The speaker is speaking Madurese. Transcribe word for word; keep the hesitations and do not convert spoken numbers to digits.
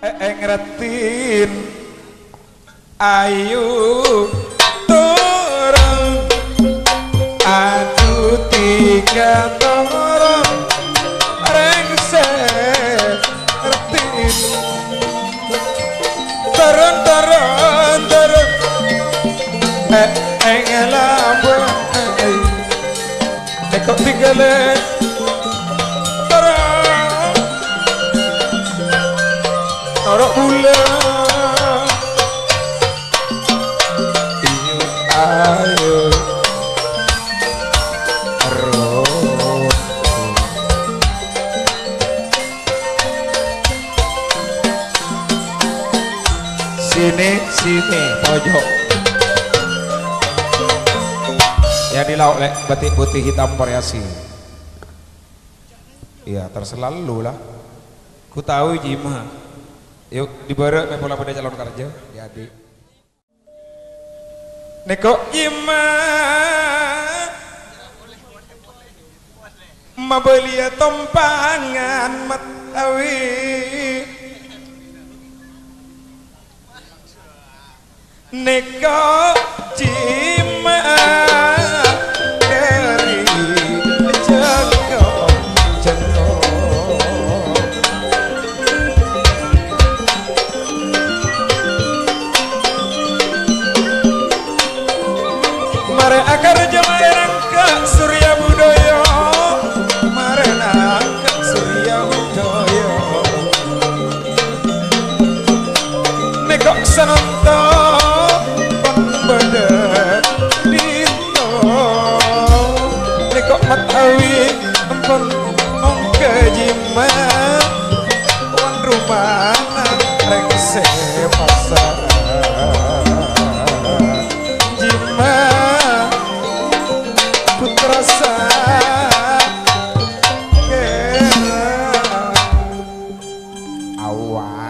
Èngrètin, ayu toron, ajuti ka toron, rèng sè ngrètin. Toron, toron, toron, è, ènglabâ, è, è. Èko tinggalè. Tara. Tara bulâ. Iyo, ayo. Ro. Sini, sini, pojok. Ya, di lauk, Lè', batik putih hitam variasi. Iya, terserah lu lah. Ku tahu, Jima. Yuk, di bârâ' mè' pola padâ calon kerja, di adik. Nèko Jima mabâliyâ tompangan Mattawi. Nèko Jima dhâri jengko-jengko. Marè akarja, marè nangka' Surya Budaya, marè nangka' Surya Budaya. Nèko sanonto pambâdâ dinto. Nèko Mattawi ampon mongghâ Jima, tuan rumana rèng sè pasar. Jima putra sa-, kèra. Awa.